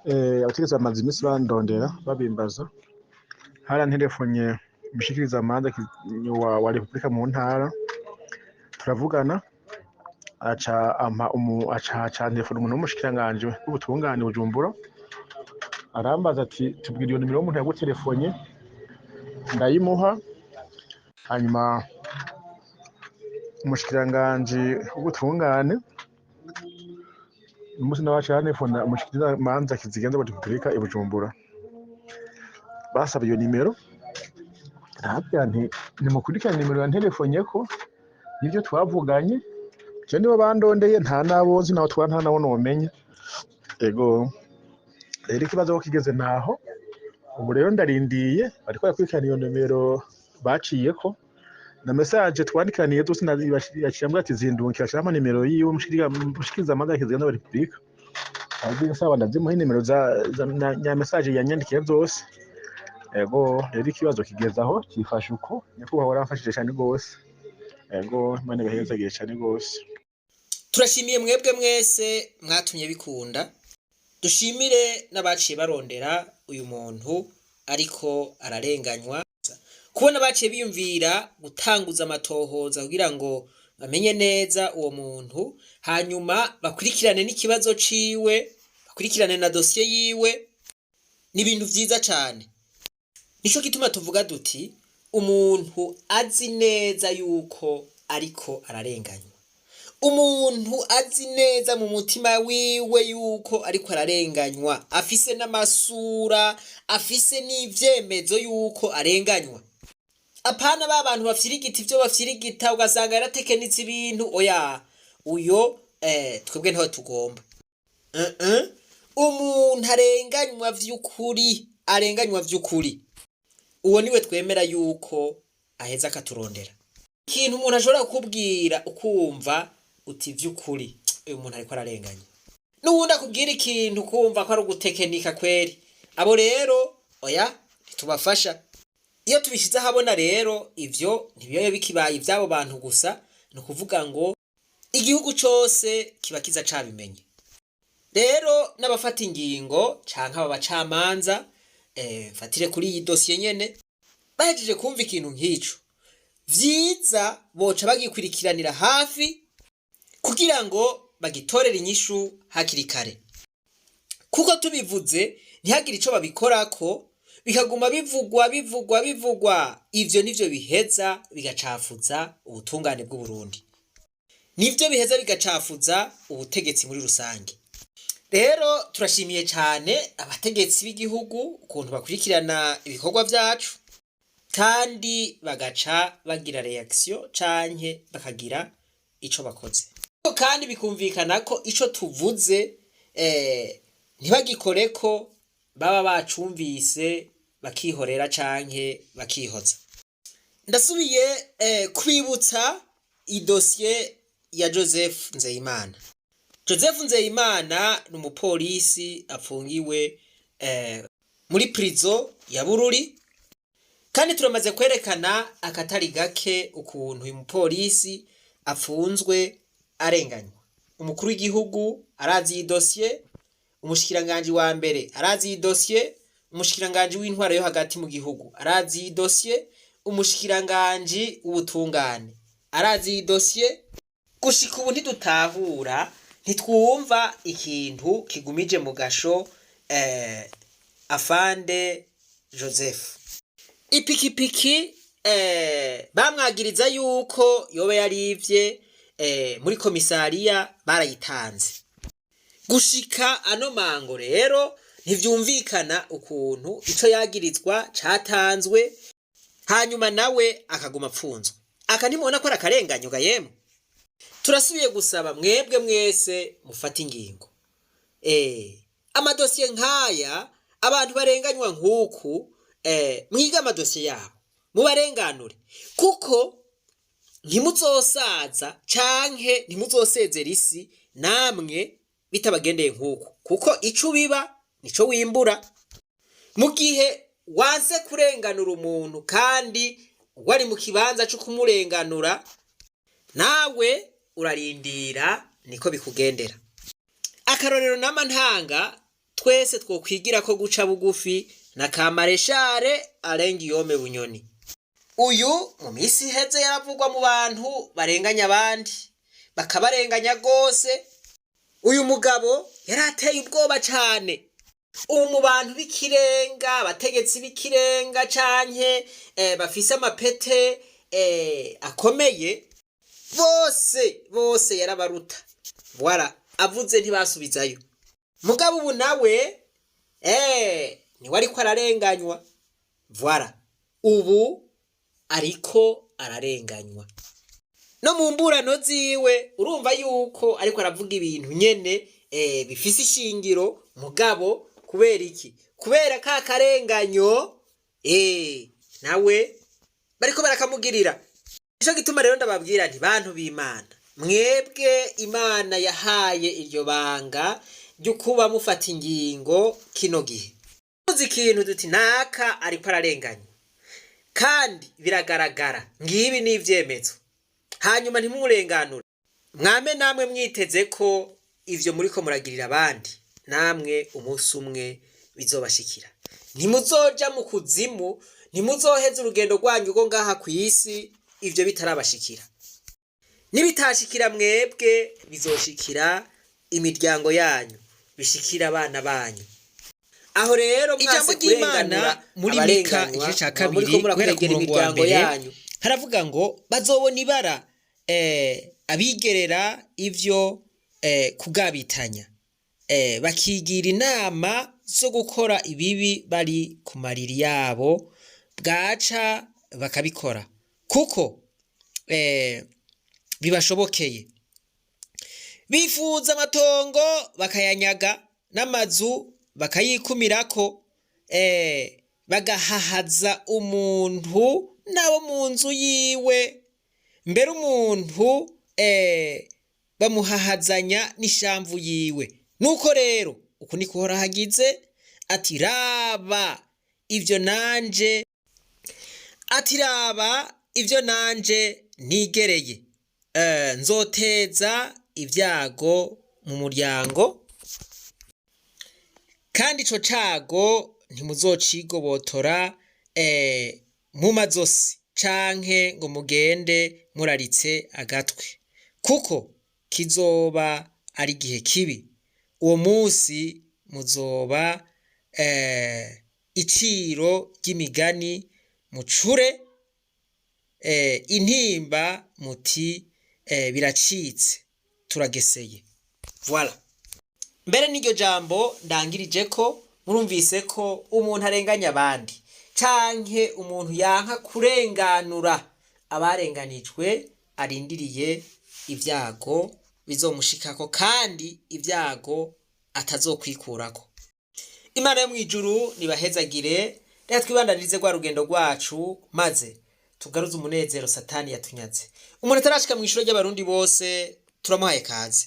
Abategetsi bamaze iminsi bandondera babimbaza. Haranterefonye umushikirizamanza wa Repubulika mu ntara, turavugana, aca ampa umu aca aca anterefona umuntu w'umushikiranganji w'ubutungane Bujumbura, arambaza ati: "Tubwire iyo nimero y'umuntu yaguterefonye." Ndayimuha. Hanyuma umushikiranganji w'ubutungane umunsi nawe aca aranterefona umushikirizamanza kizigenza wa Repubulika i Bujumbura, basaba iyo nimero. Ndababwira nti: "Nimukurikirane nimero yanterefonyeko nivyo twavuganye. Je nibo bandondeye, nta nabo nzi, naho twa nta nabo nomenya." Ego, rero ikibazo aho kigeze naho ubu rero ndarindiye, bariko barakurikirana iyo nimero baciyeko na message twandikaniye zose. Yaciye ambwira ati: "Zindungikira." Ashiramo nimero yiwe umushikirizamanza kizigenza wa Repubulika. Ahubwo nsaba ndazimuha inimero za nya message yanyandikiye zose. Ego, rero ikibazo kigeze aho cifashe uko. Nyakubahwa, waramfashije cane gose. Ego, Imana ibahezagire cane gose. Turashimiye mwebwe mwese mwatumye bikunda. Dushimire n'abaciye barondera uyu muntu ariko ararenganywa, kubona baciye biyumvira gutanguza amatohoza kugira ngo bamenye neza uwo muntu, hanyuma bakurikirane n'ikibazo ciwe, bakurikirane na dosiye yiwe. Ni ibintu vyiza cane. Nico gituma tuvuga duti: umuntu azi neza yuko ariko ararenganywa, umuntu azi neza mu mutima wiwe yuko ariko ararenganywa, afise n'amasura, afise n'ivyemezo yuko arenganywa, apana ba bantu bafyirigita ivyo bafyirigita, ugasanga yaratekenitse ibintu. Oya, uyo twebwe ntawe tugomba. Umuntu arenganywa vy'ukuri, arenganywa vy'ukuri, uwo niwe twemera yuko aheza akaturondera. Ikintu umuntu ashobora kukubwira ukumva uti: "Vy'ukuri uyu muntu ariko ararenganya," n'uwundi akubwira ikintu ukumva ko ari ugutekenika kweri, abo rero oya, ntitubafasha. Iyo tubishize ahabona rero, ivyo ntibiba bikibaye ivy'abo bantu gusa, ni ukuvuga ngo igihugu cose kiba kiza cabimenye. Rero n'abafata ingingo canke aba bacamanza, mfatire kuri iyi dosiye nyene, bahejeje kumva ikintu nk'ico, vyiza boca bagikurikiranira hafi kugira ngo bagitorere inyishu hakiri kare, kuko tubivuze ntihagire ico babikorako, bikaguma bivugwa, bivugwa, bivugwa, ivyo nivyo biheza bigacafuza ubutungane bw'Uburundi, nivyo biheza bigacafuza ubutegetsi muri rusange. Rero turashimiye cane abategetsi b'igihugu ukuntu bakurikirana ibikorwa vyacu, kandi bagaca bagira réaction canke bakagira ico bakoze, kandi bikumvikana ko ico tuvuze ntibagikoreko, baba bacumvise bakihorera canke bakihoza. Ndasubiye kwibutsa idosiye ya Joseph Nzeyimana. Joseph Nzeyimana ni umupolisi apfungiwe muri prison ya Bururi, kandi turamaze kwerekana akatari gake ukuntu uyu mupolisi apfunzwe arenganywa. Umukuru w'igihugu arazi iyi dosiye, umushikiranganji wa mbere arazi iyi dosiye, umushikiranganji w'intwaro yo hagati mu gihugu arazi iyi dosiye, umushikiranganji w'ubutungane arazi iyi dosiye. Gushika ubu ntidutahura, ntitwumva ikintu kigumije mu gasho afande Joseph. Ipikipiki bamwagiriza yuko yoba yarivye muri komisariya barayitanze. Gushika ano mango rero ntivyumvikana ukuntu ico yagirizwa catanzwe, hanyuma nawe akaguma apfunzwe. Aka ntimubona ko ari akarenganyo ga yemwe? Turasubiye gusaba mwebwe mwese mufate ingingo. Amadosiye nk'aya, abantu barenganywa nk'uku, mwige amadosiye yabo, mubarenganure, kuko ntimuzosaza canke ntimuzosezera isi namwe bitabagendeye nk'uku, kuko ico ubiba nico wimbura. Mu gihe wanse kurenganura umuntu kandi wari mu kibanza co kumurenganura, nawe urarindira niko bikugendera. Akarorero nama ntanga Twese twokwigira ko guca bugufi na kamareshare Alain Guillaume Bunyoni. Uyu mu minsi iheze yaravugwa mu bantu barenganya abandi, bakabarenganya rwose. Uyu mugabo yari ateye ubwoba cane. Ubu mu bantu b'ikirenga, abategetsi b'ikirenga canke bafise amapete akomeye, bose bose yarabaruta. Voilà, avuze ntibasubizayo. Mugabo ubu nawe niwe ariko ararenganywa. Voilà, ubu ariko ararenganywa. No mu mburano ziwe urumva yuko ariko aravuga ibintu nyene bifise ishingiro, mugabo kubera iki? Kubera ka karenganyo nawe bariko barakamugirira. Nico gituma rero ndababwira nti: bantu b'Imana, mwebwe Imana yahaye iryo banga ryo kuba mufata ingingo kino gihe, tuzi ikintu duti naka ariko ararenganywa kandi biragaragara, ngibi ni ivyemezo, hanyuma ntimumurenganure, mwame namwe mwiteze ko ivyo muriko muragirira abandi namwe umunsi umwe bizobashikira. Ntimuzoja mu kuzimu, ntimuzoheza urugendo rwanyu rwo ngaha kw'isi ivyo bitarabashikira. Nibitashikira mwebwe, bizoshikira imiryango yanyu, bishikira abana banyu. Aho rero Ijambo mwase ry'Imana kurenganura muri Mika abarenganywa, igice ca muba muriko kabiri guhera ku murakwegera murongo wa imiryango mbere yanyu. Haravuga ngo bazobona ibara abigerera ivyo kugabitanya, bakigira inama zo gukora ibibi bari ku mariri yabo, bwaca bakabikora kuko bibashobokeye. Bifuza amatongo bakayanyaga, n'amazu bakayikumirako, bagahahaza umuntu n'abo mu nzu yiwe, mbere umuntu bamuhahazanya n'ishamvu yiwe. Nuko rero uku niko Uhoraho agize ati: raba ivyo nanje, ati raba ivyo nanje nigereye, nzoteza ibyago mu muryango, kandi ico cago ntimuzocigobotora mu mazosi canke ngo mugende muraritse agatwe, kuko kizoba ari igihe kibi. Uwo munsi muzoba iciro ry'imigani, mucure intimba muti biracitse, turageseye. Voilà. Mbere n'iryo jambo ndangirije ko murumvise ko umuntu arenganya abandi canke umuntu yanka kurenganura abarenganijwe arindiriye ibyago bizomushikako, kandi ibyago atazokwikurako. Imana yo mw'ijuru nibahezagire. Reka twibandanirize rwa rugendo rwacu, maze tugaruze umunezero Satani yatunyaze. Umuntu atarashika mw'ishure ry'Abarundi bose, turamuhaye kaze.